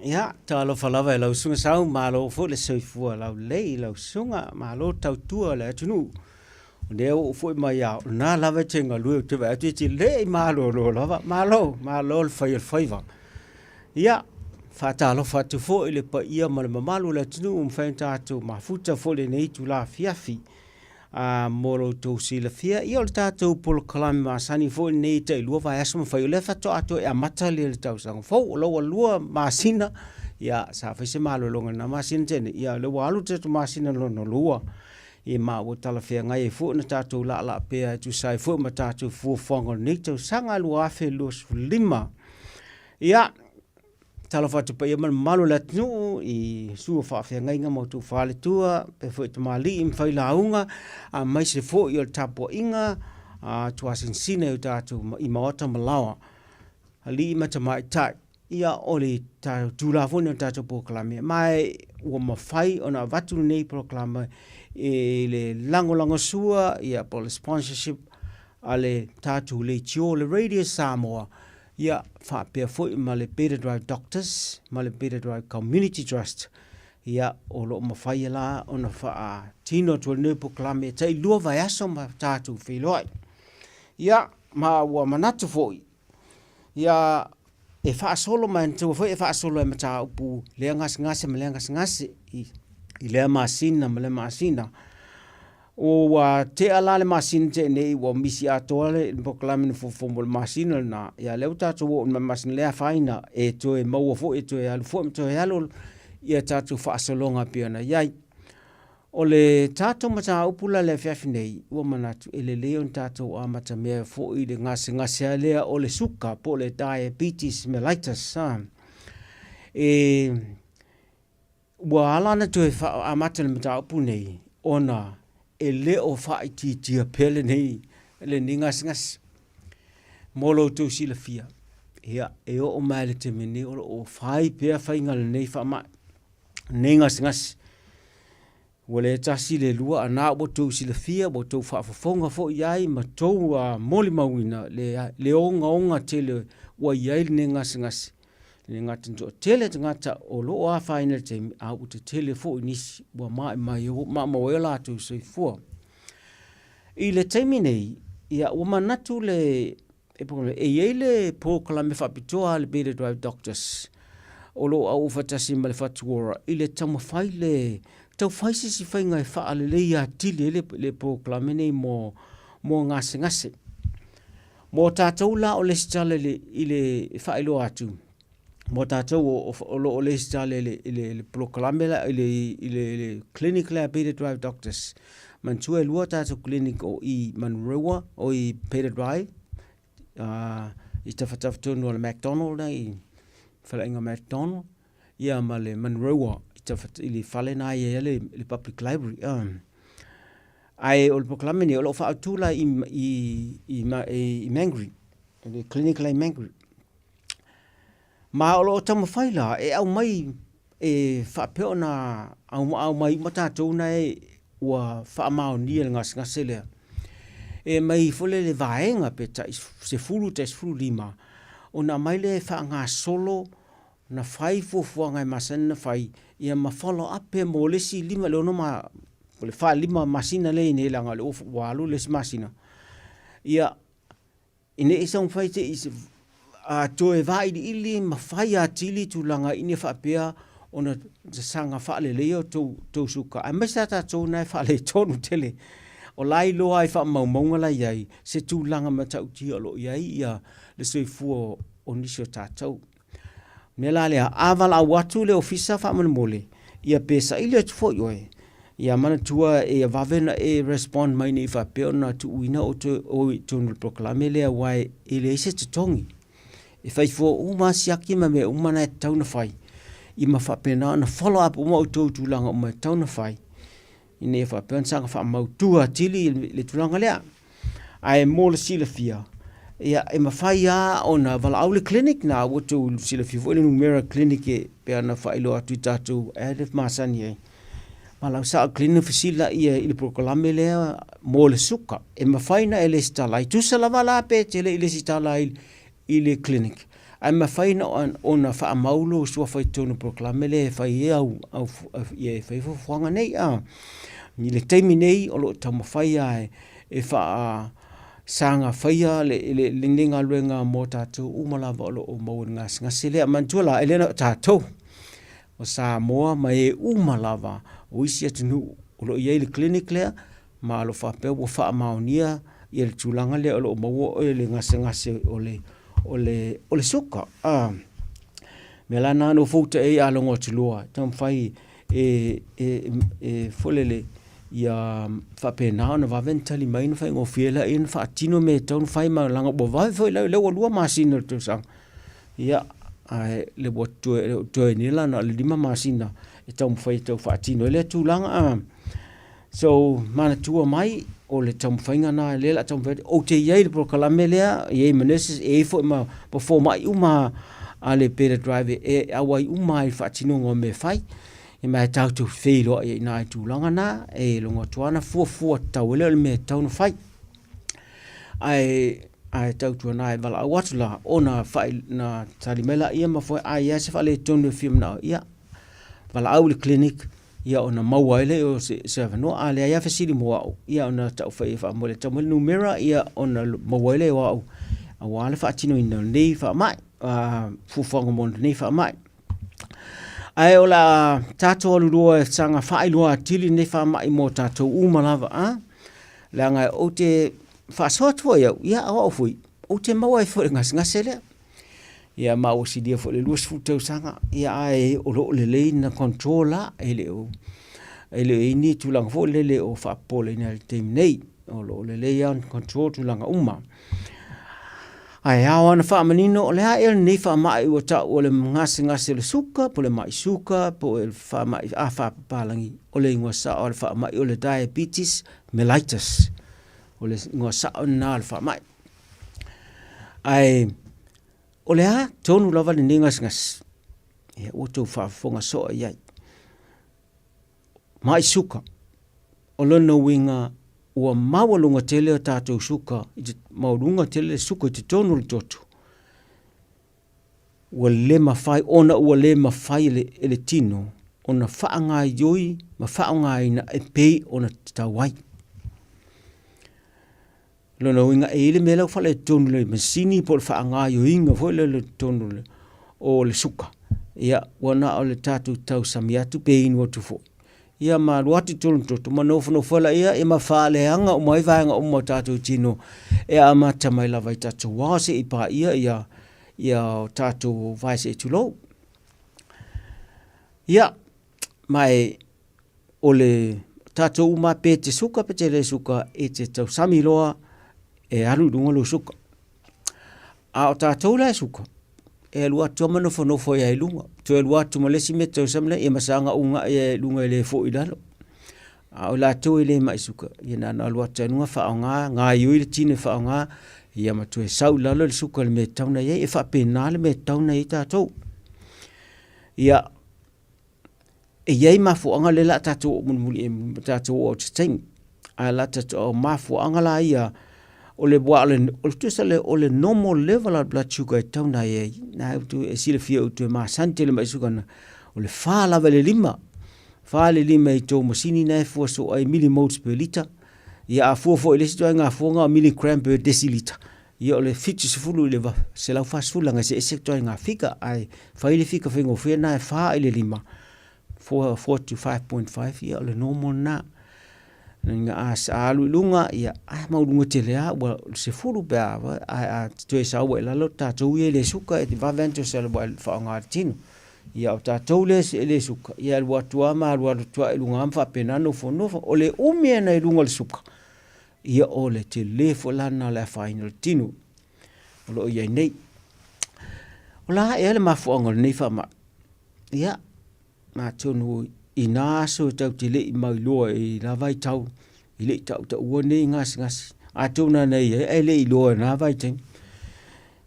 Ia, talofa lava i lau susuga Sau, malo foi le soifua laulelei i lau susuga, malo tautua le atunuu. O lea ua ou foi mai lava, o lena lava e te galue ou te vaai atu e te le i malolo lava. Malo, malo le fai o le faiva. Ia, faatalofa atu foi i le paia ma le mamalu o le atunuu ua mafai ona tatou mafuta foi i lenei itula afiafi. A mo lo outou silafia, ia o le tatou polokalame masani foi lenei e tailua vaiaso ma fai, o lea faatoa toe amata lea i le tausaga fou. O la ua 2 masina, ia sa fai se malologa i lena masina tea nei, ia o lea ua alu le tatou masina lona lua. Ia ma ua talafeagai ai foi ona tatou laalaa pea e tusa ai foi ma tatou fuafuaga o lenei tausaga 2025. Ia, talofa atu paia ma le mamalu o le atunuu i sua faafeagaiga ma outou faletua, faapea foi tamalii ma failauga, aemaise foi o le tapuaiga a tuasinsina i o tatou i maota ma laoa, alii ma tamaitai. Ia, o le Tulafono o le tatou polokalame, ma ua mafai ona avatu lenei polokalame i le lagolagosua ia po o le sponsorship a le tatou leitio le Radio Samoa, ia faapea foi ma le Beta Drive Doctors ma le Beta Drive Community Trust. Ia, o lo o mafai la ona faatino atu ai lenei polokalame e tai 2 vaiaso ma tatou feiloai. Ia, ma ua manatu foi Ia, e faasolo mai, manatua foi e faasolo ai mataupu lea gasegase ma lea gasegase i lea masina ma lea masina. Ua tea la le masina tea nei ua misi atoa le polokalame na fuafua mo le masina lena, ia lea ua tatou oo i le masina lea afaina e toe maua foi e toe alu foi ma toe alu ia tatou faasologa e pei ona i ai. O le tatou mataupu la i le afiafi nei, ua manatu e lelei ona tatou amatamea foi i le gasegase lava lea o le suka po o le diabetes mellitus. E, ua ala ona toe amata le mataupu nei ona e le o faaitiitia pea lenei, lenei gasegase. Mo lo outou silafia, ia, e oo mai i le taimi nei o lo o fai pea faiga o lenei faamai, lenei gasegase. Ua le tasi le lua, a na ua outou silafia, ua outou faafofoga foi i ai ma outou molimauina le ogaoga tele ua i ai lenei gasegase. E le gata ina toatele tagata o lo o afaina i le taimi, a ua tetele foi nisi ua maumau ai o latou soifua. I le taimi nei, ia ua manatu le E i ai le polokalame faapitoa a le Beta Drive Doctors o lo o auaufatasi ma le Whatu Ora i le taumafai le tau fai se isi faiga e faaleleia atili ai le polokalame nei mo mo gasegase. Mo tatou la o lesitala i le faailoa atu, mo tatou o lo o lesitala i le polokalame la i le clinic lea a Beta Drive Doctors, manatua e 2 tatou clinic o i Manurewa, o i Beta Drive, i tafatafa tonu o le McDonald la i faleaiga McDonald, ia ma le Manurewa i le fale lena e i ai le public library. Ae o le polokalame nei o lo o faautu la i Mangere, i le clinic la i Mangere. Ma o lo o taumafai la e aumai e faapea ona aumai uma tatou na e ua faamaonia le gasegase lea. E aumai foi lele vaega pe tai 10 tai 15 ona aumai lea e faagasolo ona fai fuafuaga e masani ona fai ia ma follow up pea mo le isi 5 i le 6 ma po o le 4 masina lea e i ai nei leaga o lea ua alu le isi masina. Ia Ina ia taumafai te i toe vailiili ma fai atili tulaga ina ia faapea ona saga faaleleia o tou suka, aemaise lava tatou na e faaletonu tele. O la e iloa lava i faamaumauga la e i ai se tulaga matautia o lo o i ai le soifua o nisi o tatou. O le mea la lea, a valaau atu le ofisa faamolemole, ia pe saili atu foi oe, ia manatua ia vave ona e respond mai ne i faapea ona tuuina oe i totonu o le polokalame lea aua e leai se totogi. E fai fua uma lava siaki ma mea uma na e tatau ona fai, ia ma faapena ona follow up uma outou i tulaga uma e tatau ona fai, ina ia faapea ona saga faamautu atili le tulaga lea. Ae mo le silafia, ia, e mafai lava ona valaau le clinic na ua outou silafia foi le numera clinic e pei ona faailoa atu i tatou ad e masani ai. Valaau sao le clinic fesili laia i le polokalame lea mo le suka. E mafai ona e lesitala ai. Tusa lava la pe e te le i lesitala i le clinic. Ae mafai ona faamau lou suafa i totonu o polokalame lea e fai ai au, e fai ai fuafuaga nei. I le taimi nei o lo o taumafai lava e faasaga faia lenei galuega mo tatou uma lava o lo o maua i le gasegase lea. Manatua la, e le na o tatou, o Samoa ma e uma lava o isi atunuu o lo o i ai le clinic lea, ma o lo o faapea ua faamaonia le tulaga lea o lo o maua oe i le gasegase o le suka. O le mea la lena na ou foutai ai a logo atu loa, e taumafai e foi lele, ia faapena ona vave ona tali mai ona faigofie ai lea ona faatino mea e tatau ona fai, ma leaga ua vave foi, o lea ua 2 masina o le tausaga, ia, ae ua toe nei la na o le 5 masina e taumafai e tau faatino ai lea tulaga. So, manatua mai, o le taumafaiga lena lea o le a taumafai atu. Ou te i ai i le polokalame lea, e i ai ma nurses, e i ai foi ma fomai uma a le Better Drive e auai uma lava i le faatinoga o mea e fai. E ma e tatou te feiloai ai i ina i le tulaga lena, e logo atu lava ona fuafua tatau ai lea o le mea e tatau ona fai. Ae, ae tautuana e valaau atu la, ona tali mai laia ma fai, a i ai se faaletonu e fia manao, ia, valaau i le clinic, ia ona maua ai lea o se avanoa. A leai lava fesili mo au, ia ona tau fai e faamolemole tau mai le numera ia ona maua ai lea o au aua le faatinoina o lenei faamai, fuafuaga mo lenei faamai. Ae o le a tatou alu loa e saga faailoa atili lenei faamai mo tatou uma lava, a? Leaga ou te faasoa atu foi au, ia o au foi, ou te maua ai foi i le gasegase lea. Ia ma ua silia foi i le 20 tausaga, ia ae o lo o lelei ona control la, e le o i ai ni tulaga foi lele o faapopoleina i le taimi nei. O lo o lelei lava ona control tulaga uma. Ae ao lava ona faamanino, o le a ea lenei faamai ua tau o le gasegase o le suka, po o le mai suka, po o le faamai faapapalagi, o le igoa sao o le faamai o le diabetes mellitus. O le igoa sao lena o le faamai. Ae o le a tonu lava lenei gasegase? Ia ua outou faafofoga soo i ai. Mai suka, o lona uiga ua maualuga tele o tatou suka, maualuga tele le suka i totonu o le toto, ua le mafai ona ua le mafai e le tino ona faagaoioi ma faaaogaina e pei ona tatau ai. Lona uiga e i ai le mea la ua faaletonu i le masini po o le faagaoioiga foi lea i totonu o le suka, ia ua na o le tatou tausami atu pe inu atu foi, ia ma alu atu i totonu o le toto ma nofonofo ai laia ia ma faaleaga uma ai vaega uma o tatou tino e amata mai lava i tatou ao seia paia ia ia tatou vae se i tulou. Ia, ma e o le tatou uma pe te suka pe te le suka, e te tausami loa e alu i luga lou suka. A o tatou la e suka, e alu atu lava ma nofonofo ai lava i luga, toe alu atu ma le isi mea tausami lea, ia ma saga uga'i ai i luga e le foi i lalo. A o i latou e le mai suka, ia na ona alu atu lava i luga faaaoga, gaoioi le tino e faaaoga, ia ma toe sau i lalo le suka i le mea e tatau ona i ai. E faapena le mea e tatau ona i ai tatou. Ia, e i ai mafuaaga lea o le a tatou oo mulimuli i ai, tatou oo atu i se taimi. Ae o le a tatou, o mafuaaga la ia, o le, aua o le, tusa o le normal level o le blood sugar e tatau ona i ai, na e silafia ua toe masani tele mai suka na, o le 4 lava i le 5. 4 i le 5 i tou masini na e fua soo ai millimoles per litre. Ia a fua foi i le isi ituaiga fuaga o milligram per decilitre. Ia o le 70 i le 140 leaga e eseese ituaiga fika ae fai le fika faigofie lena e 4 i le 5, 4 to 5.5 ia o le normal lena. Lona a alu i luga ia a maualuga tele lava ua 10 pe a ae a toe sau ai i lalo tatou ia e le suka e vave lava ona toe sau aua e faaaoga e le tino. Ia o tatou lea e le suka ia e alu atu lava ma alualu atu lava i luga ma faapena ona nofonofo. O le umi lava i luga o le suka Ia o le tele foi la lena o le afaina o le tino o lo o i ai nei. O le a ea le mafuaaga o lenei faamai? Ia, atonu i na aso e tatou te le i mailoa i la vaitau, e le i tautaua nei gasegase. Atonu na i ai ae le i iloa i na vaitaimi.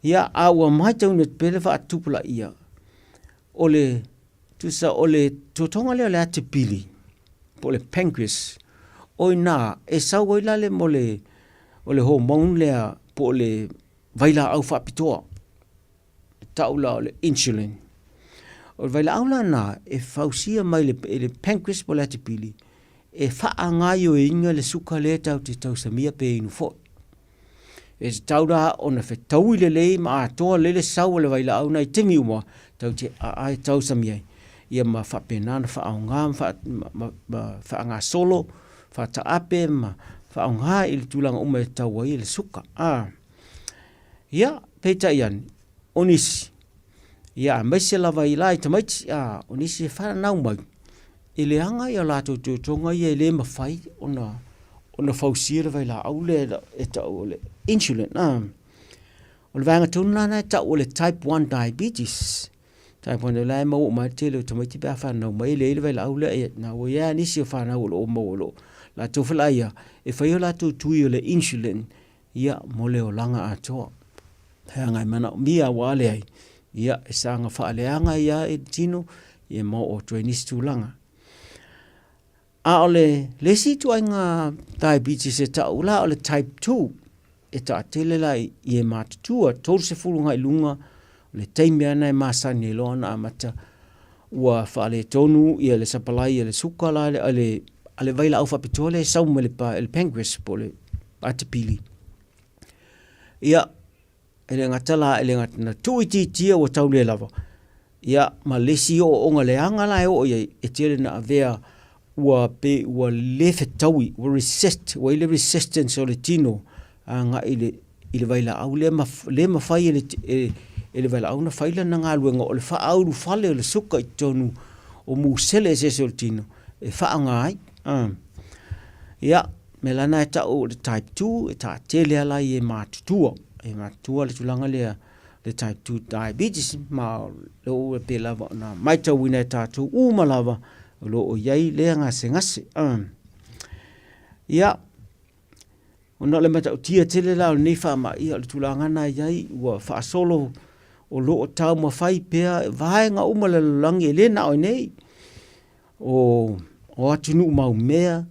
Ia, a ua matauina pea le faatupulaia o le Tusa o le totoga lea o le atipili po o le pancreas, o i ina e sau ai la le mo le o le hormone lea po o le vailaau faapitoa. tau la o le insulin. O le vailaau la lena e fausia mai le, le pancreas po o le atipili e faagaoioiina le suka lea tatou te tausamia pe inu foi. E tatau la ona fetaui lelei ma atoa lelei le sau o le vailaau na i taimi uma tatou te aai tausami ai ia ma faapena ona faaaoga ma, ma faagasolo faataape ma faaaoga i le tulaga uma e tatau ai le suka. A. Ia, peitai ane, o nisi, ia aemaise lava i la i tamaiti, a, o nisi e fanau mai, e leaga ia latou totoga ia e le mafai ona ona fausia le vailaau lea e tau o le insulin. A. O le vaega tonu la lena e tau o le type 1 diabetes. Type 1 o la e maua uma ai le tele o tamaiti pe a fanau mai e leai le vailaau lea, ia na ua i ai lava nisi o fanau o lo o maua o lo o latou foi la ia e fai o latou tui o le insulin ia mo le olaga atoa. Leaga e manaomia aua a leai, ia e saga faaleaga ai lava i le tino ia ma oo atu ai i nisi tulaga. A o le le isi ituaiga diabetes e tau la o le type 2, e taatele la i e matutua 30 agai i luga, o le taimi lava lena e masani ai loa ona amata ua faaletonu ia le sapalai a le suka la a le, a le vailaau faapitoa lea e sau mai le, le pancreas po o le atipili. Ia, e le gata la, e le gata na tuuitiitia ua tau le lava, ia ma le isi ooooga leaga la e oo i ai, e tele na avea ua pei ua le fetaui, ua resist, ua i ai le resistance o le tino agai i le, i le vailaau lea ma le mafai e le, e, e le vailaau ona fai lana galuega o le faaulufale o le suka i totonu o musele eseese o le tino e faaaoga ai. Ia, mea la lena e tau o le type 2, e taatele lava la i e matutua, e matutua le tulaga lea le type 2 diabetes, ma o lea e pei lava ona matauina e tatou uma lava o lo o i ai lea gasegase. Ia, ona o le matautia tele la o lenei faamai, ia o le tulaga lena e i ai, ua faasolo o lo o taumafai pea vaega uma o le lalolagi, e le na o i inei, o, o atunuu maumea,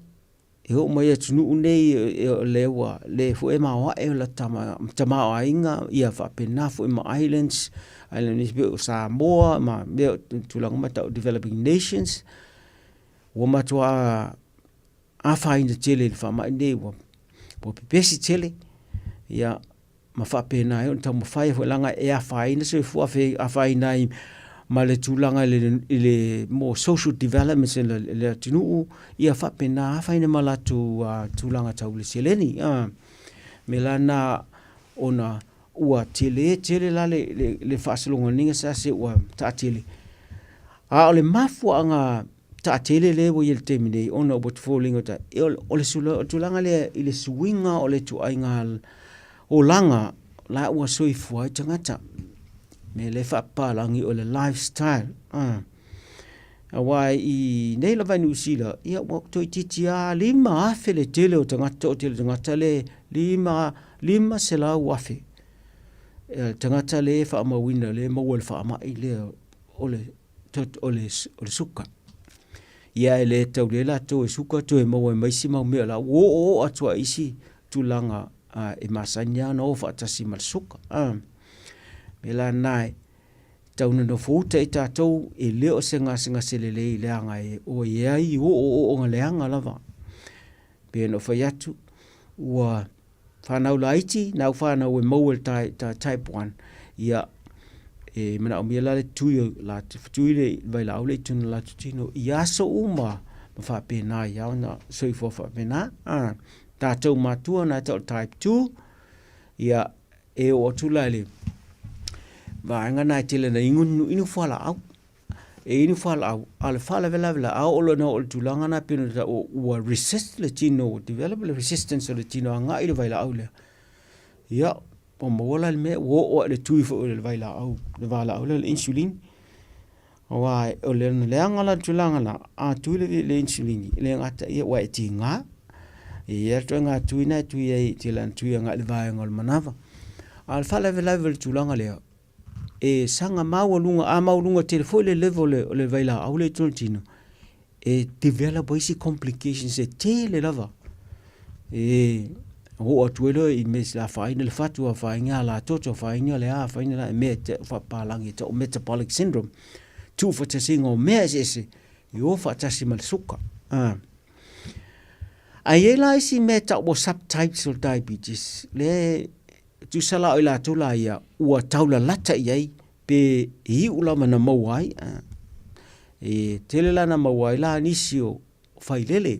e oo mai i atunuu nei o lea ua le foi e maoae o le tamaoaiga, ia faapena foi ma islands, islands pei o Samoa ma mea tulaga uma e tau o developing nations, ua matua afaina tele i le faamai lenei, ua pepesi tele, ia ma faapena ai ona taumafai foi leaga e afaina soifua, afaina ai ma le tulaga i le more social development i le atunuu, ia faapena afaina ma latou tulaga tau le seleni. O le mea la lena ona ua tele tele la le faasologa o lenei gasegase ua taatele. A o le mafuaaga taatele lea ua i ai i le taimi nei ona ua foliga o le tulaga lea i le suiga o le ituaiga olaga la ua soifua ai tagata. Mea lea e faapapalagi o le lifestyle. Aua i nei lava i Niu Sila, ia ua toeitiiti lava 5,000 le tele o tagata, toatele o tagata le 500,000 tagata lea e faamauina lea e maua i le faamai lea o le o le, o le suka. Ia e le tau le latou e suka toe maua ai ma isi mau mea la ua oo atu ai isi tulaga e masani lava ona o faatasi ma le suka. Mea la lena e tau nonofo uta i tatou e le o se gasegase lelei leaga e o i ai ooooga leaga lava. Pei ona ou fai atu, ua fanau laiti, nau fanau e maua i le type 1, ia, e manaomia la le tui o la tui le vailaau le i totonu o latou tino i aso uma ma faapena ai lava ona soifua faapena. A, tatou matua na e tau o le type 2, ia, e oo atu la i le vaega lena e tele ina inu, inu fualaau. E inu fualaau, a o le faalavelave la, a oo loa ina oo i le tulaga lena pei ona taua ua resist le tino, ua develop le resistance o le tino agai i le vailaau lea, ia, ua maua la le mea, ua oo lava i le tui foi o le vailaau, le valaau lea o le insulin. Aua o le leaga la o le tulaga lena, a tui le insulin, e le gata ia ua e tiga, e i ai lava le ituaiga tui lena e tui ai, e tele lava ina tui agai i le vaega o le manava. A o le faalavelave o le tulaga lea, e saga maualuga, a maualuga tele foi le level o le vailaau lea i totonu o le tino, e develop ai isi complications e tele lava. E Oo atu ai loa i mea e afaina le fatu, afaina alatoto, afaina le a, afaina le a, mea e faapapalagi e tau o metabolic syndrome, tuufaatasiga o mea eseese e o faatasi ma le suka. Ae i ai la isi mea e tau o subtypes o le diabetes, lea e tusa la o i latou la ia ua taulalata i ai pe iu lava na maua ai. E tele la na maua ai la nisi o failele,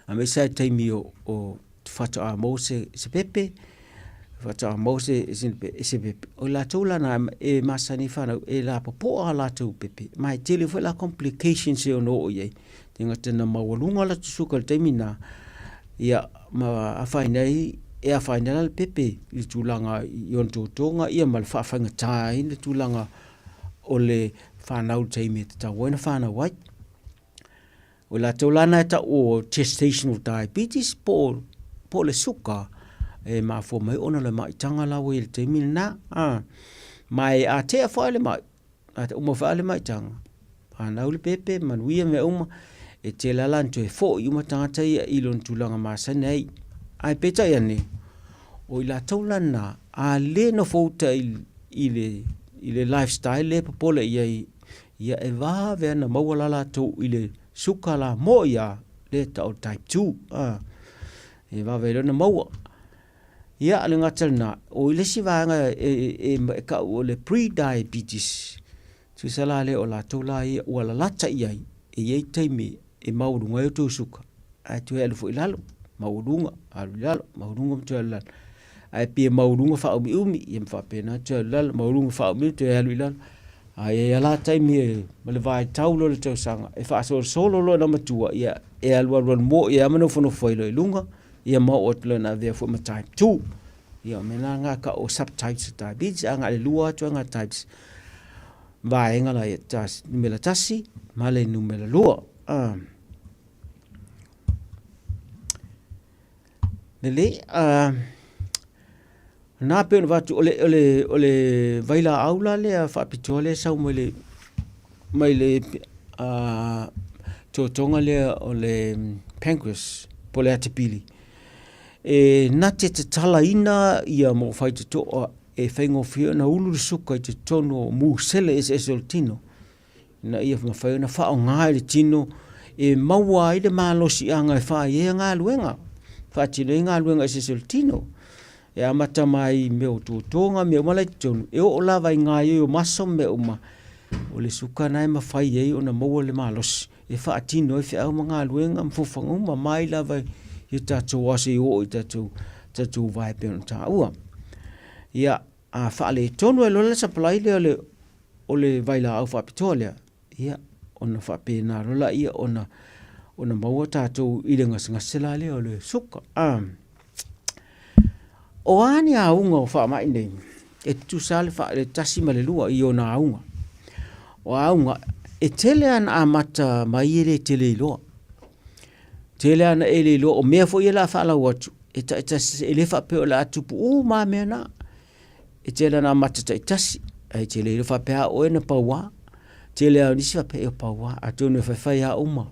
aemaise lava i taimi o faatoa maua se pepe, faatoa maua se pepe. O i latou la na e masani ai fanau, e lapopoa a latou pepe, ma e tele foi la complications e ono oo i ai, e le gata ina maualuga o latou suka i le taimi lena, ia ma afaina ai, e afaina ai la le pepe i le tulaga i ona totoga ma le faafaigata ai le tulaga o le fanau i le taimi e tatau ai ona fanau ai. O i latou la na e tau o gestational diabetes po o le suka e mafua mai ona o le maitaga la ua i ai i le taimi lena. Ma a tea foi le mai, a uma foi le maitaga, fanau le pepe, manuia mea uma, e tele lava la ina toe foi uma tagata ia i lona tulaga masani ai. Ae peitai ane, o i latou la na, a le nofouta i le lifestyle lea e popole i ai, ia e vave lava ona maua la latou i le suka lamoa lea e tau o le type 2. E vave ai loa ona maua. Ia, e le gata i lena, o le isi vaega e tau o le pre-diabetes, tusa la lea o latou la ia ua lalata i ai, e i ai taimi e maualuga ai o outou suka, ae toe alu foi i lalo, maualuga, alu i lalo, maualuga ma toe alu i lalo. Ae pei e maualuga faaumiumi, ia ma faapena ona toe alu i lalo, maualuga faaumiumi toe alu i lalo. Ae i ai lava la taimi ma le vaitau loa o le tausaga e faasolosolo loa ina matua, ia e alualu moi ai lava ma nofonofo ai loa i luga, ia ma oo atu loa ina avea foi ma type 2. Ia o mea la na e tau o subtypes o diabetes, ae na o le lua lava ituaiga types, vaega la ia, numera 1 ma le numera 2. Lelei, na pei ona avatu, o le vailaau la lea faapitoa lea e sau mai le mai le totoga lea o le pancreas po o le atipili, e na te tatalaina ia mo faitotoa e faigofie ona ulu le suka i totonu o musele eseese o le tino, ina ia mafai ona faaaoga e le tino e maua ai le malosiaga e fai ai galuega, faatino ai galuega eseese o le tino. E amata mai i mea o totoga ma mea uma la e i totonu, e oo lava i gaoioi o maso ma mea uma, o le suka lena e mafai ai ona maua le malosi e faatino ai feau ma galuega ma fofoga uma mai lava i o tatou aso e oo i tatou vae e pei ona taua. Ia, a faaletonu ai loa le supply lea o le vailaau faapitoa lea, ia ona faapena loa lea ona maua tatou i le gasegase la lea o le suka. O a ni auga o faamai nei, e tutusa lava le 1 ma le 2 i ona auga. O auga, e tele lava ina amata mai e le tele iloa. Tele lava ina e le iloa, o mea foi ia o le a faalau atu, e taitasi, e le faapea o le a tupu uma lava mea na. E tele ina amata taitasi, ae te le iloa faapea lava oe na pau lava. Tele lava o nisi faapea, e pau lava, atonu e faifai lava uma.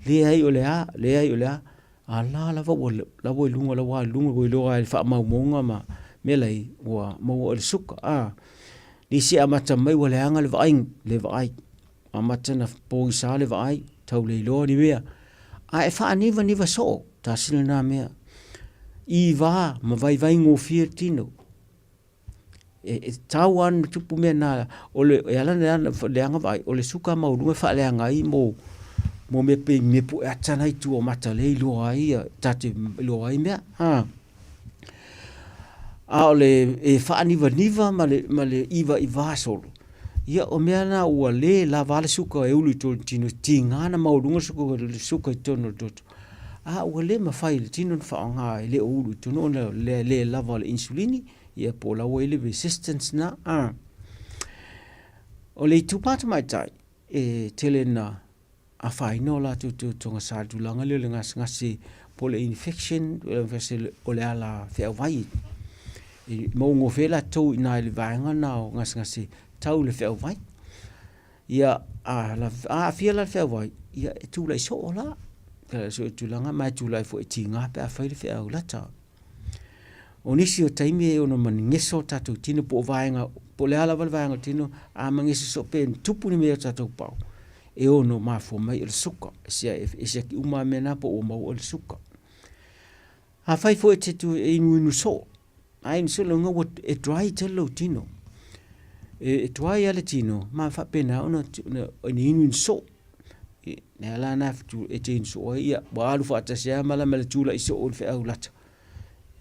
Leai o le a, leai o le a, a la lava ua la ua i luga, la ua i luga, ua iloa lava i faamaumauga ma mea lai, ua maua oe i le suka. Nisi e amata mai ua leaga le vaaiga, le vaai. Amata ona pogisa le vaai, tau le iloa ni mea. Ae faanivaniva soo, tasi lena mea. Iva ma vaivai gofie le tino. E tatau lava ona tupu mea na, e ala ona leaga vaai, o le suka maualuga e faaleaga ai mo mea pei mea pueata la e i tua o mata lea e iloa ai, ta te iloa ai mea. A o le e faanivaniva ma le ivaiva solo, ia o mea na ua le lava le suka e ulu i totonu o le tino, e tiga ona maualuga le suka i totonu o le toto, a ua le mafai e le tino ona faaaoga e le o ulu i totonu ona o le le lava o le insulini, ia po o la ua i ai le resistance lena. O le itupa tamaitai, e tele ina afaina o latou totoga sa i le tulaga lea o le gasegase po o le infection, o le ala feauvai. E maua gofie ai latou i ina i le vaega lena o gasegase tau le feauvai. Ia, a aafia la le feauvai, ia e tulai soo la. So tulaga ma e tulai foi e tiga pe afai le feau lata. O nisi o taimi e ono mageso o tatou tino po o vaega, po o le a lava le vaega o le tino, a mageso soo pe tupu ni mea i o tatou pau, e ono mafua mai o le suka. E siaki uma lava mea na po ua maua oe i le suka. Afai foi e te inuinu soo, a inu soo lona uiga e dry tele lou tino. E dry lava le tino ma faapena ona inuinu soo. Le ala lena e te inu soo ai, ia ua alu faatasi lava ma le tulai soo o le feau lata.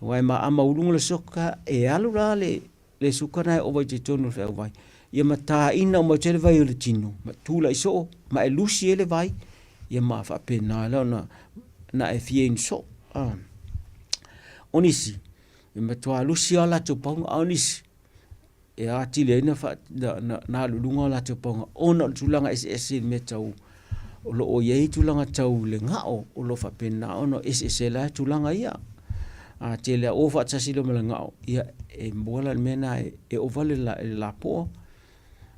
Aua a maualuga le suka, e alu la le suka lena e ova i totonu o le feau vai, ia ma taina uma atu ai le vai o le tino, ma tulai soo ma e lusi ai le vai, ia ma faapena la ona na e fia inu soo. O nisi, e matua lusi lava o latou pauga, a o nisi, e atili ai ona alu i luga o latou pauga ona o le tulaga eseese i mea tau o lo o i ai tulaga tau le gao o lo o faapena ona eseese ai la tulaga ia. A tele lava ua o faatasi loa ma le gao, ia e maua la i le mea lena e ova le lapoa,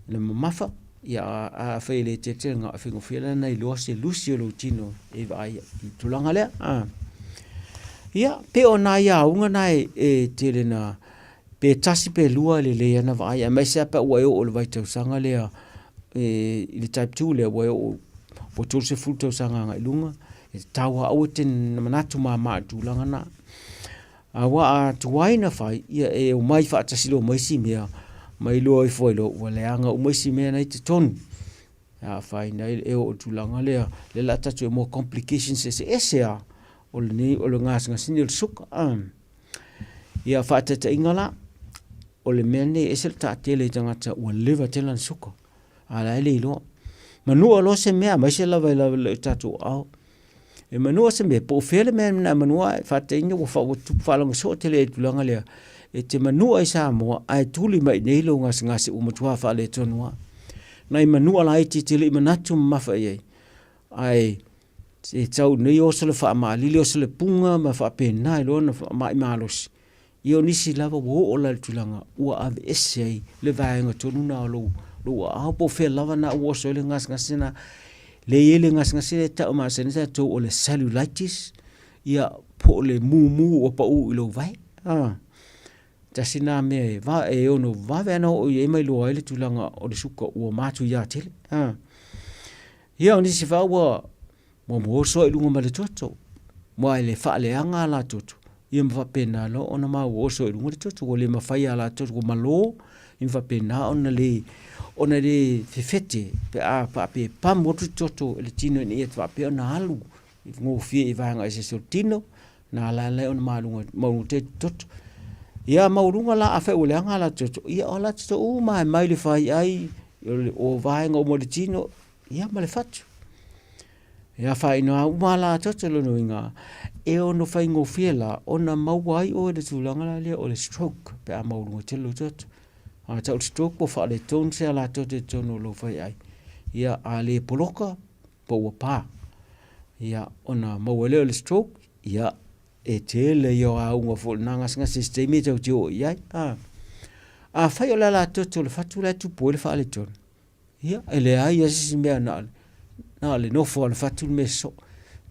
le mamafa, ia a afai e le tele tele le gao, e faigofie la ona iloa se lusi o lou tino e vaai i le tulaga lea. Ia, pei o nai auga na e tele ina pe tasi pe lua e lelei lava ona vaai, aemaise lava pe a ua e oo i le vaitausaga lea i le type 2 lea ua e oo ua 30 tausaga agai i luga, e tatau lava aua e te manatu mama i le tulaga lena. Aua a tuai ona fai, ia e omai faatasi loa ma isi mea ma iloa ifo ai loa ua leaga uma isi mea na e i totonu. E afaina ai e oo i le tulaga lea, lea o le a tatou iloa complications eseese lava o lenei o le gasegase lenei o le suka. Ia faataitaiga la, o le mea lenei e ese le taatele i tagata ua leva tele lana suka, a o la e le iloa. Manua loa se mea, aemaise lava i tatou aao, e manua se mea, po o fea le mea na e manua ai, faataitaiga ua tupu faalogo soo tele i le tulaga lea, e te manua i Samoa ae tuli mai i inei lou gasegase ua matua faaletonu lava. Nai manua laiti e te le i manatu mamafa i ai, ae e tau i inei oso le faamaalili, oso le puga ma faapena ai loa ona faamai malosi. Ia o nisi lava ua oo la i le tulaga ua aveese ai le vaega tonu lena o lou, lou aao po o fea lava na ua oso ai le gasegase lena. Lea e i ai le gasegase lea e tau masani tatou o le cellulitis, ia po o le mumu ua pau i lou vae. Tasi lena mea e, va, e ono vave lava ona oo i ai ma iloa ai le tulaga o le suka ua matuia tele. Ia o nisi fa ua ua oso ai i luga ma le toto, aua e le faaleaga a la toto, ia ma faapena loa ona maua oso i luga le toto, ua le mafai a la toto, ua malo, ia ma faapena ona le ona le fefete pe a faapea e pamu atu le toto i le tino ina ia faapea ona alu gofie i vaega eseese o le tino, na ala ai ona maluga maualuga tele le toto. Ia maualuga la afai ua leaga a la toto, ia o la toto uma lava e mai le faiai, o vaega uma o le tino, ia ma le fatu. E afaina uma lava la toto lona uiga, e ono faigofie la ona maua ai oe i le tulaga la lea o le stroke pe a maualuga tele lou toto. A tau le stroke ua faaletonu se alatoto i totonu o lou faiai. Ia a le poloka, po ua pa. Ia ona maua ai lea o le stroke, ia e tele ia o auga foi o lena gasegase i se taimi e tatou te oo i ai. Afai o le alatoto o le fatu la e tupu ai le faaletonu, Ia, e leai lava se isi mea na o, na o le nofo lava o le fatu le mea sosoo.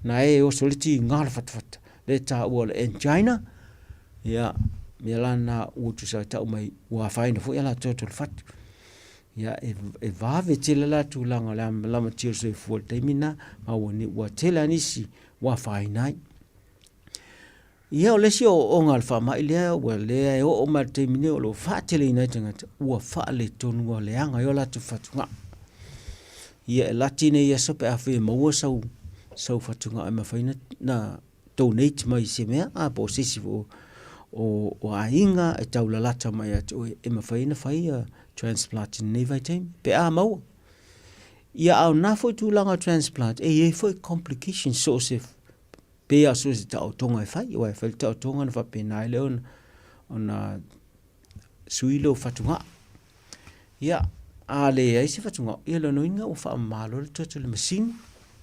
Na e oso ai le tiga o le fatafata, lea e taua o le angina, ia, mea la lena ua tusa ai tau mai ua afaina foi alatoto o le fatu. Ia, e, e vave tele la tulaga o le lamatia o le soifua i le taimi lena, ma ua, ua tele lava nisi ua afaina ai. Ia o le isi ooooga o le faamai lea ua lea e oo mai i le taimi nei o lo o faateleina ai tagata, ua faaletonu ua leaga ai o latou fatugao. Ia e lati nei aso pe afai e maua sau, sau fatugao e mafai ona donate mai i se mea a po o se isi foi o, o aiga e taulalata mai ia te oe e mafai ona fai ia transplant i lenei vaitaimi pe a maua. Ia a o na foi tulaga o transplant e i ai foi complications so o se pei lava so o se taotoga e fai, aua e fai le taotoga ona faapena ai lea ona, ona sui lou fatugao. Ia, a leai se fatugao, ia lona uiga ua faamama loa le toto i le masini,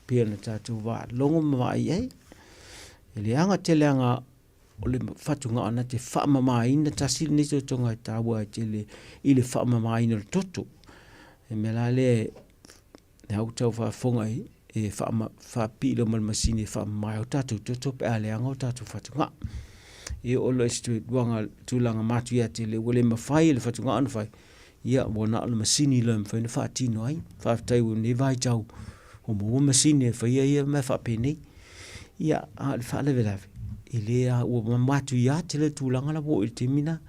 pei ona tatou faalogo ma vaai i ai. E leaga tele aga o le fatugao na te faamamaina tasi lenei totoga e taua ai tele i le faamamaina o le toto. E mea la lea, lea ua tau faafofoga i e faapipii loa ma le masini e faamama ai o tatou toto pe a leaga o tatou fatugao. E oo loa i se tulaga matuia tele ua le mafai e le fatugao ona fai, ia ua na o le masini loa e mafai ona faatino ai. Faafetai i lenei vaitau ua maua masini e faia ia mea faapenei. Ia, a o le faalavelave, e le a, ua matuia tele le tulaga la ua oo i le taimi lena.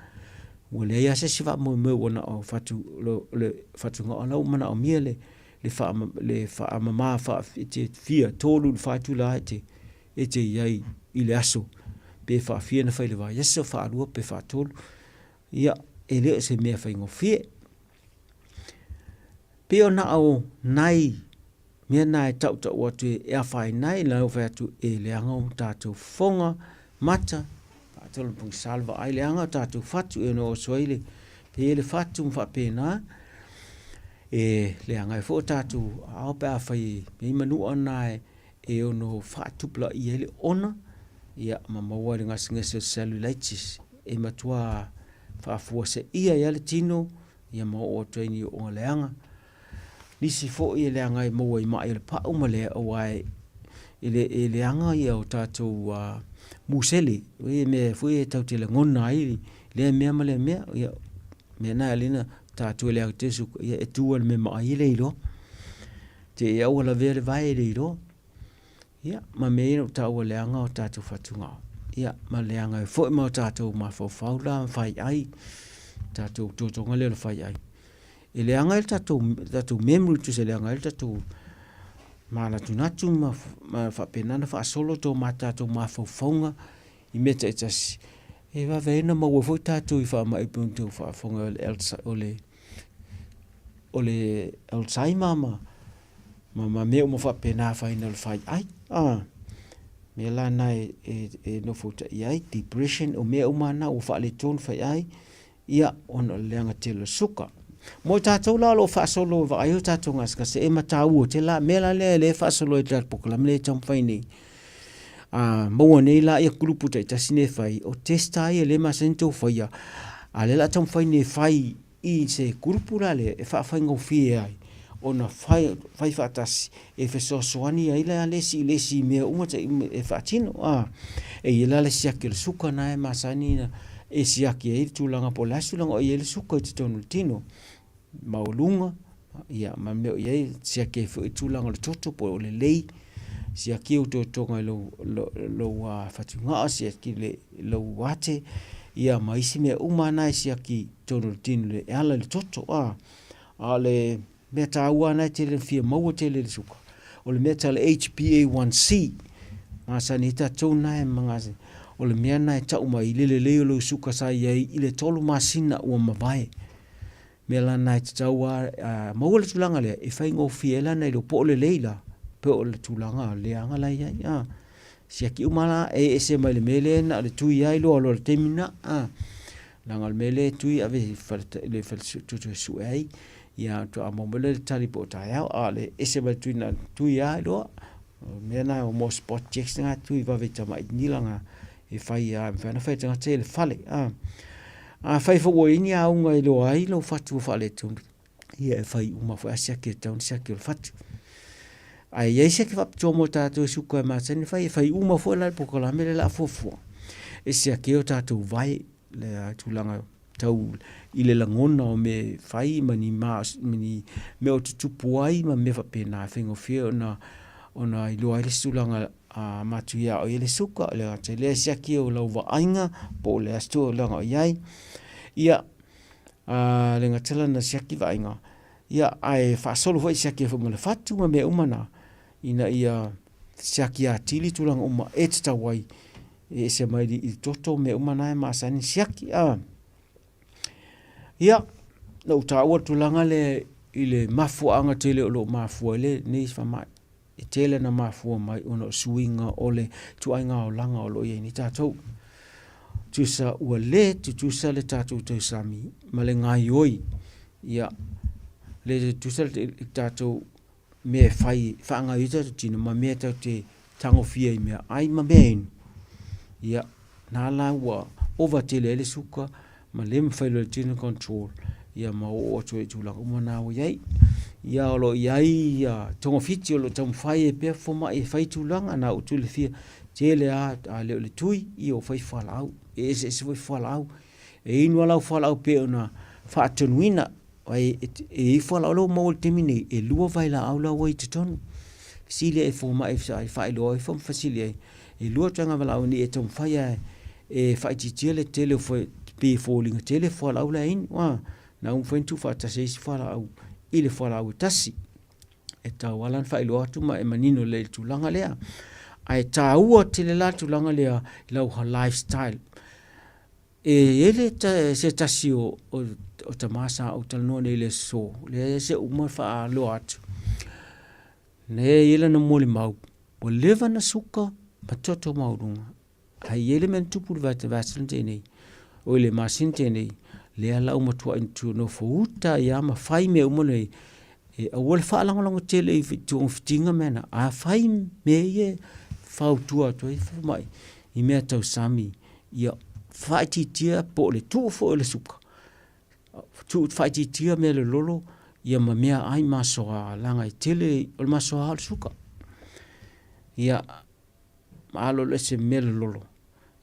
Ua leai lava se isi faamoemoe ua na o le fatugao la ua manaomia le faamama fia 3 i le 4 itula e te i ai i le aso, pe faafia ona fai i le vaiaso, faalua pe faatolu. Ia, e le o se mea faigofie. Pei ona o nai mea na e tautau atu e afaina ai, na ou fai atu e leaga o tatou fofoga, mata, faatonu pogisa le vaai, leaga o tatou fatu e ono oso ai le, pei le fatu ma faapena, e leaga ai foi o tatou aao pe afai e i ai manua na e ono faatupulaia ai le ona, ia ma maua ai le gasegase o le cellulitis e matua faafuaseia ai lava le tino, ia ma oo atu ai i ni ooga leaga. Nisi foi e leaga e maua i mai o le pau ma le aua e e leaga ia o tatou musele, o ia mea foi e tatou te lagona ai lea mea ma lea mea. Ia, mea na e ala ai ona tatou e leaga tele suka, ia e tu lava i le mea maai e le iloa. Te i lava ua lavea le vae e le iloa. Ia, ma mea ia na ou taua leaga o tatou fatugao. Ia, ma leaga ai foi ma o tatou mafaufau la ma faiai, tatou totoga lea o le faiai. E leaga ai le tatou, tatou memory tusa e leaga ai le tatou manatunatu ma, ma faapena ona faasolo to ma tatou mafaufauga i mea taitasi. E vave ai ona maua foi tatou i faamai pei ona outou faafofoga o le, o le Alzheimer ma, ma mea uma faapena afaina o le faiai. Mea la na e nofoutaia ai, depression, o mea uma na ua faaletonu faiai, ia, ona o le leaga tele o le suka. Mo i tatou la o lo o faasolo e vaai o tatou gasegase, e mataua tele la, mea la lea e faasolo ai le tatou polokalame lea e taumafai nei. A maua nei la ia kulupu taitasi nei e fai, o test lava ia lea e masani ona outou faia, a o lea o le a taumafai nei e fai i se kulupu la lea e faafaigofie ai ona fai, fai faatasi e fesoasoani ai la le isi i le isi i mea uma e faatino. A, e i ai la le siaki o le suka na e masani na e siaki ai le tulaga po o le a se tulaga o i ai le suka i totonu o le tino, maualuga, ia ma mea o i ai, siaki ai foi le tulaga o le toto po o lelei, siaki ou totoga i lou, lou fatugao, siaki lou ate, ia ma isi mea uma na e siaki i totonu o le tino e ala i le toto. A, a o le mea taua lena e tele fia maua tele le suka, o le mea tau le HbA1c, masani ai tatou na e maga, o le mea na e tau mai i le lelei o lou suka sa i ai i le 3 masina ua mavae. Mea la na e tatau lava, a maua le tulaga lea, e faigofie ai la ona iloa po o lelei la, po o le tulaga leaga la e i ai. A, siaki uma la, e ese mai le mea lea na o le tui lava iloa loa i le taimi lena. A, leaga o le mea lea e tui ave i le fale suetusi e sue ai, ia faatoa maua mai lea o le tali po o taeao. A o le ese mai le tui na o le tui lava iloa. O le mea lena mo spot checks na tui vave i tamai nila na e fai lava, e mafai ona fai e tagata ia i le fale. A, afai foi ua i ai ni auga e iloa ai lou fatu ua faaletonu, ia e fai uma foi lava siaki e tatau ona siaki o le fatu. Ae i ai siaki faapitoa mo tatou e suka e masani ona fai, e fai uma foi la le polokalame lea o le a fuafua e siaki ai o tatou vae, le tulaga tau i le lagona o mea e fai ma ni mea o tutupu ai ma mea faapena e faigofie ona ona iloa ai le isi tulaga matuia o i ai le suka, o le ata lea e siaki o lau vaaiga po o le a se tulaga o i ai. Ia, le gata la na siaki vaaiga, ia, ae faasolo foi siaki ai foi ma le fatu ma mea uma na, ina ia siaki atili tulaga uma e tatau ai e ese mai i le toto mea uma na e masani siaki. A. Ia, na ou taua le tulaga lea i le mafuaaga tele o lo o mafua ai lenei faamai. E tele na mafua mai ona o suiga o le ituaiga olaga o lo o i ai nei tatou. Tusa ua le tutusa le tatou tausami ma le gaioi, ia, le tutusa le tatou mea e fai e faagaoioi tatou tino ma mea tatou te tagofia i mea ai ma mea inu, ia, na la ua ova tele ai le suka ma le mafai loa e le tino control. Ia ma oo atu ai i tulaga uma na ua i ai. Ia o lo o i ai ia togafiti o lo o taumafai ai pea fomai e fai tulaga na outou silafia, tele lava a le o le tui, ia ua fai fualaau, e eseese foi fualaau. E inu lava lau fualaau pei ona faatonuina, aua e i ai fualaau la ua maua i le taimi nei, e 2 vailaau la ua i totonu. Fesili i fomai e faailoa ifo ma fesili i ai, e 2 ituaiga vailaau ina ia taumafai lava e faaitiitia le tele o pei e foliga tele fualaau la e inu, na ua mafai ona tuufaatasi ai isi fualaau i le fualaau e tasi. E tatau lava la ona faailoa atu ma e manino lelei i le tulaga lea. Ae taua tele la le tulaga lea i lau lifestyle. E i ai le se tasi o tama sa ou talanoa nei i le aso, lea se i uma faaloa atu, lea e i ai lana molimau, ua leva ona suka ma toto maualuga, ae i ai le mea na tupu i le vaiaso na tea nei, oi le masina na tea nei, lea la ua matuai nofouta ai lava ma fai mea uma nei, e aua le faalagolago tele i togafitiga mea na, a fai mea ia e fautua atu ai fomai i mea tausami, ia faaitiitia po o le tuu foi o le suka, tuu faaitiitia mea lololo ia ma meaai masoa, leaga e tele, o le masoa o le suka. Ia ma aloalo ese mea lololo,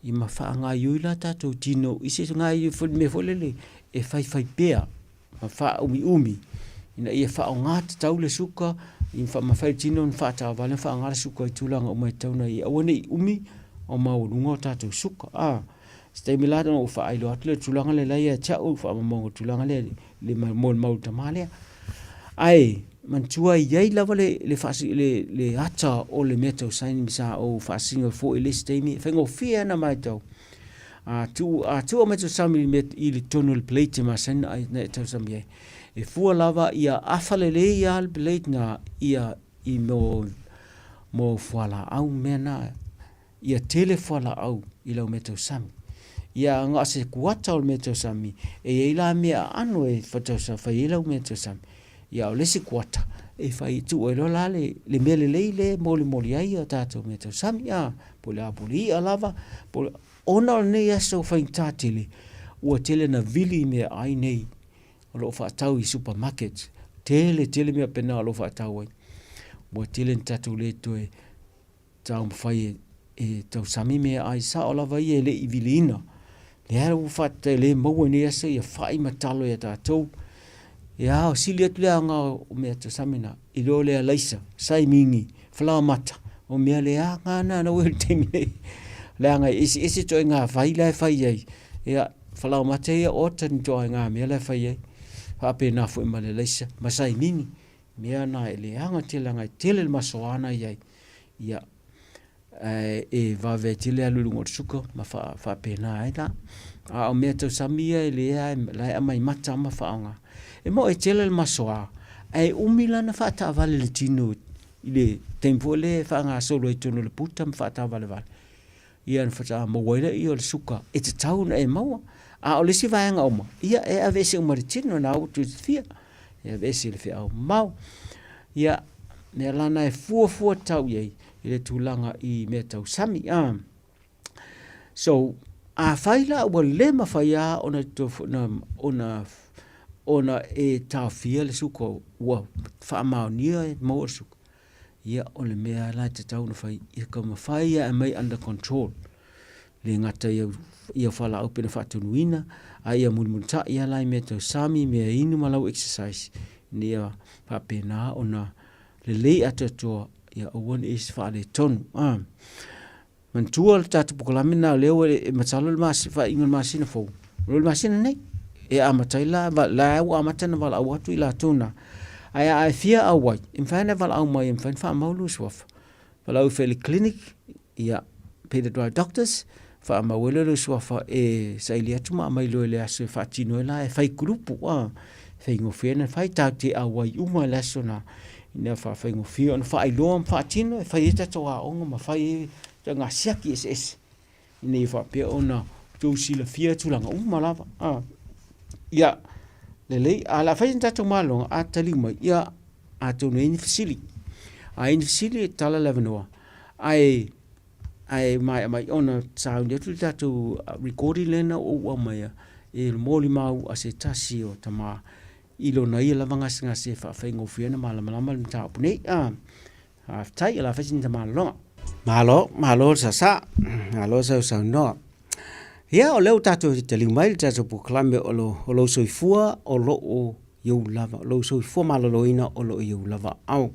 ia ma faagaoioi la tatou tino i se mea foi lele e faifai pea ma faaumiumi ina ia faaaoga tatau le suka, ina ia mafai e le tino ona faataavale ma faaaoga le suka i tulaga uma e tatau ona i ai, aua ne i umi o maualuga o tatou suka. Se taimi la ona ou faailoa atu lea i le tulaga lea o la e ia te au faamaumauga o le tulaga lea i le molimau a le tama lea. Ae manatua e i ai lava le ata o le mea tau saini sa ou faasino foi i le isi taimi, e faigofie lava ona matau. A tuu mai tausami i totonu o le plate e masani ona e tausami ai, e fua lava ia afa lelei lava le plate lena i mea o fualaau ma mea na. Ia tele fualaau i lau meatausami. Ia na o se kuata o le meatausami, e i ai la mea aano e fai ai lau meatausami. Ia a o le isi kuata, e fai tuu ai loa la le mea lelei lea e molimoli ai a tatou meatausami, po o le a po o le i'a lava, po o le... Ona o lenei aso faigata tele, ua tele ina vili meaai nei o lo o faatau i supermarket, tele tele mea faapena o lo o faatau ai, ua tele ina tatou le toe taumafai e tausami meaai sao lava ia e le i viliina. Lea ua faafetai o lea e maua i nei aso ia fai ma talo ia tatou. E ao sili atu le aoga o meatausami na i lo le alaisa, saimini, falaoamata, o mea leaga na na ua i le taimi nei. Leaga e eseese ituaiga vai la e fai ai. Ia, falaoamata ia ota ni ituaiga mea la e fai ai. Faapena foi ma le alaisa ma saimini. Mea na e leaga tele leaga e tele le masoa na i ai. Ia, ae e vave ai tele alu i luga o le suka ma faapena ai la. A o mea tausami ia e lea la e aumai mata ma faaaoga. E moni e tele le masoa, ae umi la ona faataavale i le tino i le taimi foi lea e faagasolo ai i totonu o le puta ma faataavalevale. Ia ona faatoa maua ai lea o le suka e tatau ona e maua. A o le isi vaega uma, ia e aveese uma e le tino, lena ua outou silafia, e aveese i le feau mamao. Ia, mea la na e fuafua tatau i ai i le tulaga i mea tau sami. So, afai la ua le mafai lava ona, ona, ona e taofia le suka ua faamaonia e maua le suka, Ia, o le mea la e tatau ona fai, ia taumafai lava e aumai under control. E le gata i au fualaau pei ona faatonuina, a ia mulimulitai lava la i mea tau sami, mea inu ma lau exercise, ina ia faapena ona lelei atoatoa, ia aua ne i i ai se faaletonu. Manatua le tatou polokalame lena o lea ua e masalo le faaiuga o le masina fou, o le masina nei. E amata ai la, la ua amata ona valaau atu i latou na. Ae a e fia auai, e mafai ona e valaau mai e mafai ona faamau lou suafa. Valaau ifo i le clinic, ia, Peter Dry Doctors, faamau ai lea o lou suafa e saili atu ma aumai loa i le aso e faatino ai la, e fai kulupu, e faigofie ona fai, tatou te auai uma i le aso na. Ina ia faafaigofie ona faailoa ma faatino e fai ai tatou aoga ma fai ai ituaiga siaki eseese ina ia faapea ona outou silafia tulaga uma lava. Ia, lelei, ae o le a fai se tatou malologa, a taliu mai, ia, atonu e i ai ni fesili. A i ai ni fesili, e tatala le avanoa. Ae, ae maea mai ona sauni atu le tatou recording lea na ou aumaia. i le molimau a se tasi o tama i lona ia lava gasegase e faafaigofie ai ona malamalama le mataupu nei. Ah, faafetai, o le a fai sina malologa. Malo, malo le sasa, malo sausaunoa. Ia, o lea ua tatou taliu mai le tatou polokalame o lo, o lou soifua o lo o i ou lava, o lou soifua maloloina o lo o i ou lava aao.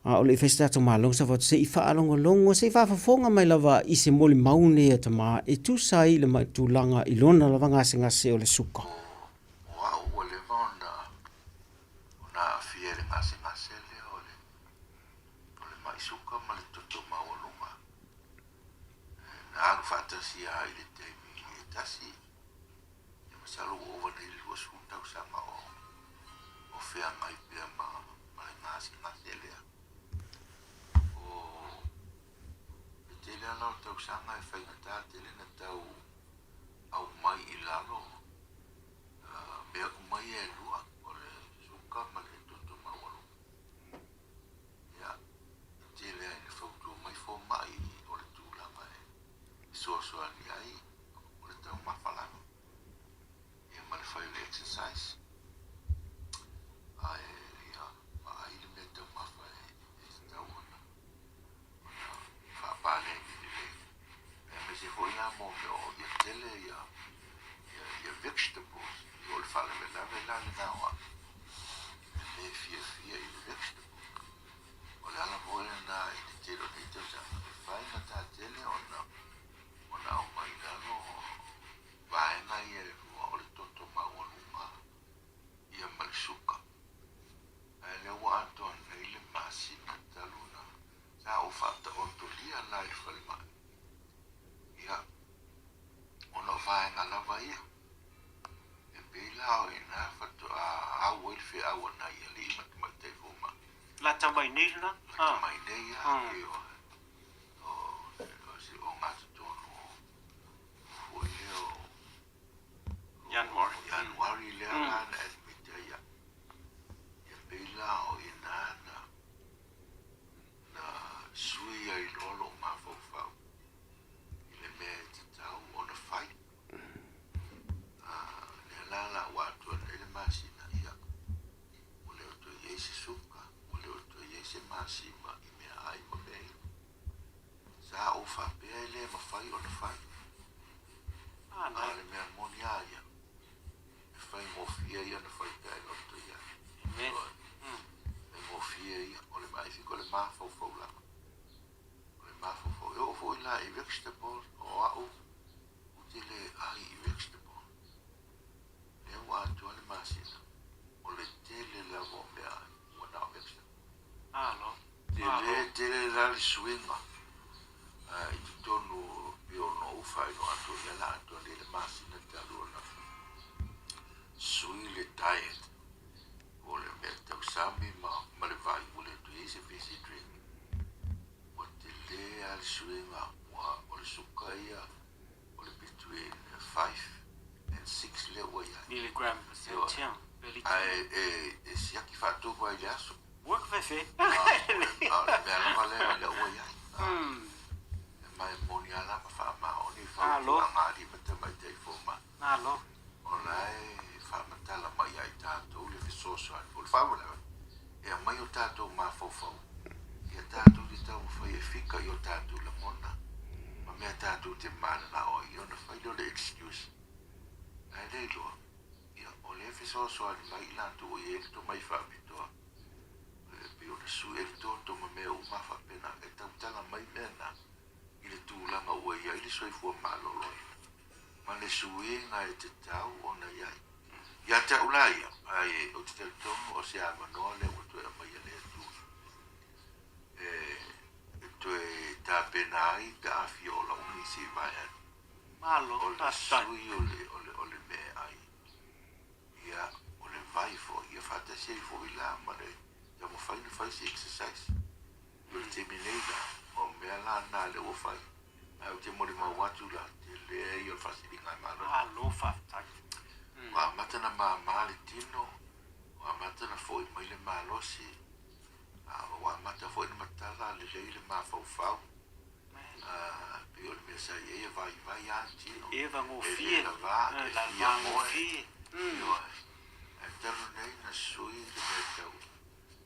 A o le i fai se tatou malologa sa fatu se i faalogologo, se i faafofoga mai lava i se molimau nei a tama e tusa ai le tulaga i lona lava gasegase o le suka. O au ua leva ona ona aafia i le gasegase lea o le o le mai suka ma le toto maualuga. Na alu faatasi lava i le taimi e tasi, ia masalo ua ova nei i le 20 tausaga o o feagai pea ma ma le gasegase lea. O le tele lava la o tausaga e faigata tele na tau aumai i lalo mea uma ia e lua, o le suka ma le toto maualuga. Ia, e tele lava ina fautua mai fomai o le tulaga e fesoasoani ai o le taumafa lava, ia ma le fai o le exercise. Ae ia vaai le mea taumafa e tatau ona ona faapaleni lelei. Aemaise foi la mo mea o ia tele ia ia vegetables. O le faalavelave la lena o au e le fiafia i le vegetable. O le ala foi lena i le tele o nei tausaga e faigata tele ona ona aumai i lalo vaega ia e lua o le toto maualuga ia ma le suka. Ae lea ua atoa nei le masina talu na sa ou faataotolia la i le falemai. Ia, ona o vaega lava ia, e pei la o i ina faatoa au ai le feau a nai alii ma tamaitai fomai. Lata mai nei lena? Lata mai nei lava, pei o, o, o se ogatotonu foi lea o January. January lea la na admit ai au. Ia pei la o i ina na, na sui ai loa lou mafaufau i le mea e tatau ona fai. Lea la la ua atoa nei le masina, ia, ua le o toe i ai se suka, ua le o toe i ai se masima i meaai ma mea inu. Sa ou faapea e le mafai ona fai. A o le mea moni lava ia, e faigofie ia ona fai pe a e loto i ai. Amen. Faigofie ia, o le I think o le mafaufau lava. O le mafaufau. E oo foi la i vegetables, o au ou te le ai i vegetable. Lea ua atoa le masina, o le tele lava o meaai ua na o vegetable. Malo. Tele tele la le suiga i totonu pei ona ou faailoa atu ai, lea la atoa nei le masina talu ona sui le diet o le mea tausami ma, ma le vai ua le toe i ai se fizzy drink. Ua tele lava le suiga ua o le suka ia o le between 5 and 6 lea ua i ai. Milligram percent, yeah. Ae e, e siaki faatolu lava i le aso. Ua fefe. A o le mea lava lea lea ua i ai. Ma e moni lava la ma faamaoni i fautuaga a alii ma tamaitai fomai. Malo. O la e faamatala mai ia i tatou le fesoasoani. O le faalavelave, e aumai o tatou mafaufau ia tatou te taumafai e fika i o tatou lagona ma mea tatou te mananao ai, ia ona fai lea o le excuse. Ae le iloa, ia, o lea e fesoasoani mai i latou o i ai le tomai faapitoa, e pei ona sui ai le toto ma mea uma faapena, e tautala mai mea na i le tulaga ua i ai le soifua maloloina ma le suiga e tatau ona i ai. Ia te au la ia, ae ou te talitonu o se avanoa lea ua toe aumai e le Atua e toe tapena ai pe a fia ola umi se i vae atu. Malo, O le sui o le, o le, o le meaai, ia, o le vai foi, ia faatasi ai foi la ma le taumafai ona fai se exercise. O le taimi nei la, o mea la na lea ua fai, ae ou te molimau atu la, tele ia o le faasiliga malo. Malo faafetai. Ua amata ona mama le tino, ua amata ona foi mai le malosi, a ua amata foi ona matala lelei le mafaufau. A pei o le mea sa i ai e vaivai lava le tino. E E le vagofie, lavā, e e la fia moe, vagofie. Ioe. Ae talu nei na sui le mea tau,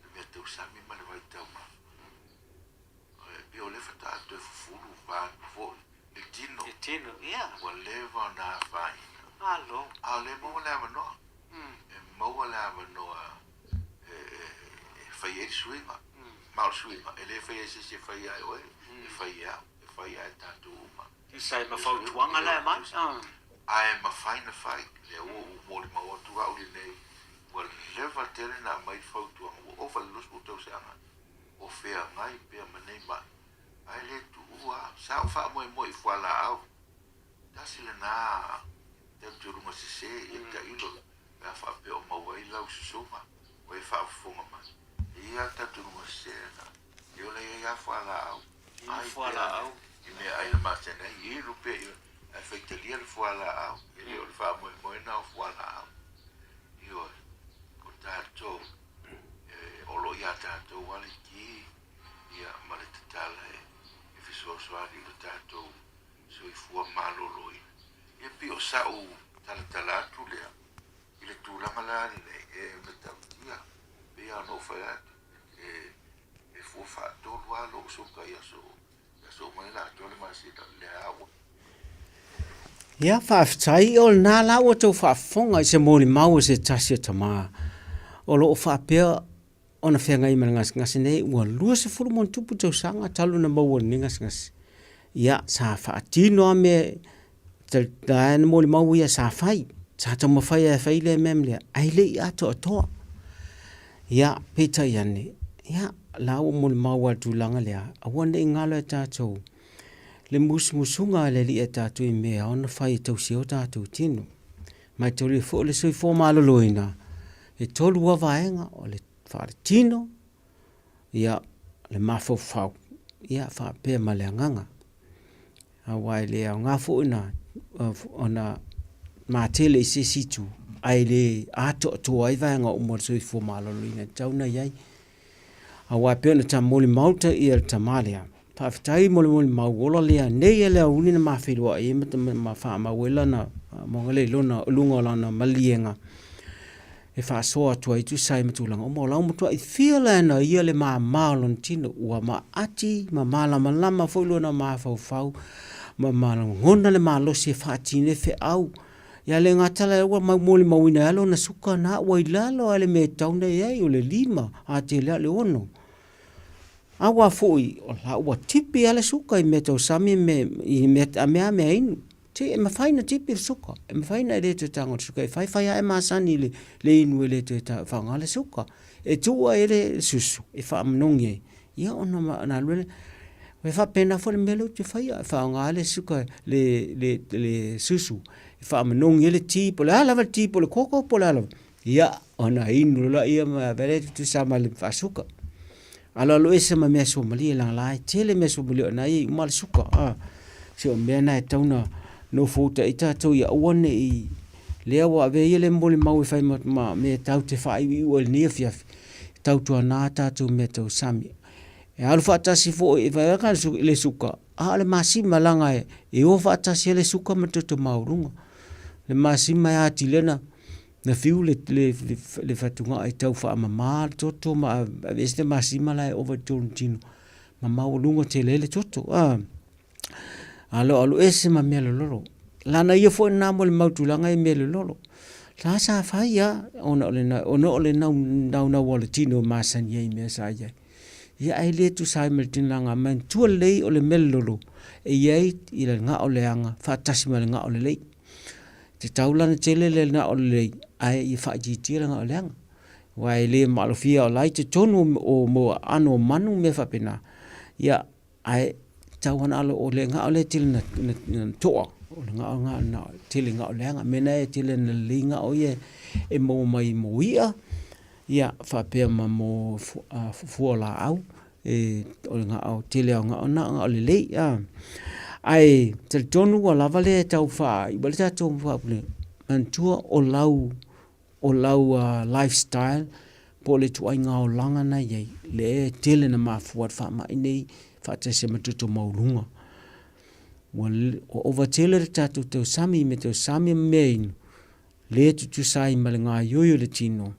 le mea tausami ma le vaitaumafa. E pei o lea faatoa toe fufulu vaeatu foi le tino. Le tino, ia. Ua leva ona afaina. Malo. A o lea e maua le avanoa. E maua le avanoa e, e, e fai ai le suiga. Ma o le suiga, e le faia e se isi e fai ia e oe, e fai e au, e fai ia e tatou uma. Tusa ai ma fautuaga la e aumai. Ae mafai na fai, lea ua ou molimau atu au lenei, ua leva tele na aumai le fautuaga, ua ova i le 20 tausaga o feagai pea ma nei mai, ae le tuua lava. Sa ou faamoemoe i fualaau, tasi lena talitonuga sese ia tailo pe a faapea o maua ai lau susuga o e faafofoga mai. E i ai lava le talitonuga sese lena, e ola i ai lava fualaau, Inu ai pea fualaau. i meaai na masani ai, inu pea i ae faitalia le fualaau, e le o le faamoemoe lena o fualaau. Ioe, o tatou, e, o lo o ia tatou lava le ki ia, ma le tatala e, e fesoasoani i lo tatou soifua maloloina. Ia pei o sa'u talatala atu lea i le tulaga la lenei e matautia, pei lava ona ou fai atu, e, e fua faatolu lava lou suka i aso, i aso uma nei o le a atoa le masina, lea lava ua. Ia, faafetai, o lena la ua outou faafofoga i se molimau a se tasi o tama o lo o faapea ona feagai ma le gasegase nei, ua 20 ma ona tupu tausaga talu ona maua i lenei gasegase. Ia, sa faatino lava mea la na molimau ia sa fai, sa taumafai lava e fai lea mea ma lea, ae le i atoatoa. Ia, peitai ane, ia, la ua molimau lava i le tulaga lea, aua ne i galo ia tatou le musumusuga a le Alii ia tatou i mea e ao ona fai e tausi ai o tatou tino. Maitaulia foi o le soifua maloloina, e tolu lava vaega, o le faaletino, ia, le mafaufau, ia faapea ma le agaga. Aua e le aoga foi ona matele i se isi itu, ae le atoatoa ai vaega uma o le soifua maloloina e tatau ona i ai. Aua e pei ona ta molimau le tama lea, faafetai mo le molimau ola lea nei lava i le aoauli na ma feiloai ai ma faamau ai lana faamauga i luga o lana maliega e faasoa atu ai e tusa ai ma tulaga uma. O la ua matuai fia la e ia le mama o lona tino, ua maati ma malamalama foi lona mafaufau ma lagona le malosi e faatino ai feau. Ia le gata la ua molimauina ai lona suka na ua i lalo lava i le mea e tatau ona i ai, o le 5 a tele lava o le 6. Aua foi o la ua tipi lava le suka i mea tausami ma mea a inu. Se e mafai ona tipi le suka, e mafai ona e le toe tago i le suka, e fai fai lava e masani i le inu e le toe faaaogaina le suka. E tuu i ai le susu e faamanogi ai, ia ona alu ai lea. E faapena foi le mea lea ou te faia, e faaaoga le suka, le susu e faamanogi ai le ti po o le a lava le ti po o le koko po o le a lava, ia ona inu loa lea ma avea lea e tutusa ma le faasuka. Aloalo ese ma mea suamalie leaga la e tele mea suamalie o lena e i ai uma le suka. Se o mea na e tatau ona nofouta ai tatou ia aua ne i, lea ua avea ia le molimau e fai ma mea tatou te faaiuiu ai i lenei afiafi, tautuana tatou meatausami. E alu faatasi foi, e vaai atu i le suka, a o le masima leaga e o faatasi ai le suka ma le toto maualuga. O le masima e atili ai ona fiu le fatugao e tau faamama le toto ma aveese le masima la e ova i totonu o le tino ma maualuga tele ai le toto. Aloalo ese ma mea lololo. Lana ia foi lena molimau i tulaga ia i mea lololo. La sa fai lava ona o le naunau o le tino e masani ai i mea sa i ai. Ia ae le tusa ai ma le tino leaga manatua lelei o le mea lololo e i ai le gao leaga faatasi ma le gao lelei. E tatau la ona tele le gao lelei ae ia faaitiitia le gao leaga. Aua e le maalofia o la e i totonu o aano o manu ma mea faapena, ia ae tatau lava ona alo, o le gao lea e tele ina toa, o le gao lena e tele gao leaga. O le mea lena e tele ina lelei gao ia e maua mai mo i'a, ia faapea ma mo fualaau, o le tele lava o gao na o gao lelei. Ae talitonu ua lava lea e tau faaiu ai le tatou mataupu nei, manatua o lau lifestyle po o le ituaiga olaga lena e i ai, lea e tele ina mafua ai le faamai lenei faatasi ai ma le toto maualuga. Ua ova tele le tatou tausami i mea tausami ma mea inu, le tutusa ai ma le gaoioi o le tino.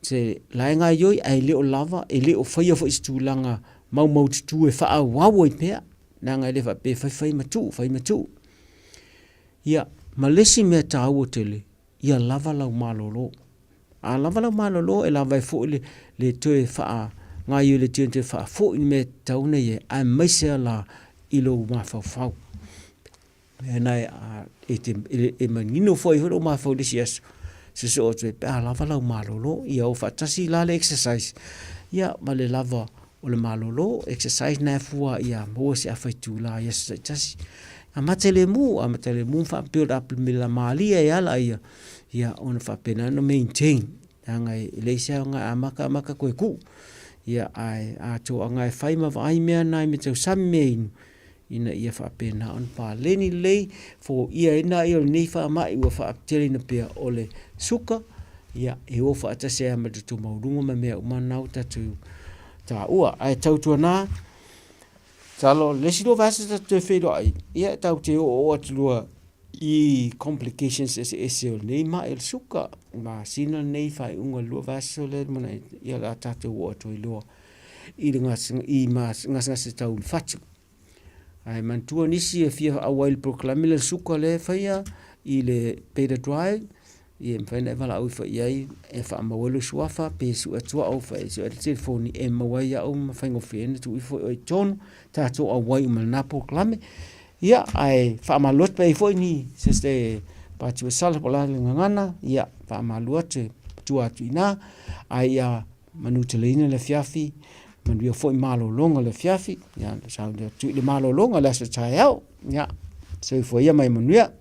Se la e gaoioi ae le o lava, e le o faia foi i se tulaga maumaututu e faaauau ai pea, leaga e le faapea e fai fai ma tuu, fai ma tuu. Ia, ma le isi mea taua tele, ia lava lau malolo. A lava lau malolo e lava ai foi le, le toe faagaoioi le tino e toe faafoi le mea e tatau ona i ai, aemaise lava la i lou mafaufau. Mea lena e, te, e manino foi lou mafaufau i le isi aso, sosoo atu ai pe a lava lau malolo. Ia o faatasi la le exercise ia ma le lava o le malolo. Exercise na e fua ia maua se afa itula i aso taitasi. Amata i le mu, amata i le mu faapea o le a malie ai lava ia, ia ona faapena ona maintain. Leaga e leai se aoga e amata amata toe tuu. Ia ae a toaga e fai ma vaai mea na i mea tau sami mea inu, ina ia faapena ona paleni lelei, foia ai lena o lenei faamai ua faateleina pea o le suka, ia e o faatasi ai ma le toto maualuga ma mea uma na ua tatou taua. Ae tautuana, masalo o le isi lua vaiaso tatou toe feiloai, ia tatou te oooo atu loa i complications eseese o lenei mai o le suka, masina lenei faaiuga o le lua vaiaso lea e lumanai atu, ia o le a tatou oo atu ai loa i le gasegase tau i fatu. Ae manatua nisi e fia auai i le polokalame lea o le suka lea e faia i le Beta Drive, ia e mafai ona e valaau ifo i ai e faamau ai lou suafa pe sue atu au e sue atu le telefoni e maua ai au ma faigofie ai ona tuu ifo oe i totonu, tatou auai uma i lena polokalame. Ia, ae faamalulu atu pe i ai foi ni se pati ua sala po o le a le gagana, ia faamalulu atu e matua atu i ina, ae ia manuteleina le afiafi, manuia foi malologa o le afiafi, ia sauni atu i le malologa o le aso a taeao. Ia, soifua ia ma ia manuia.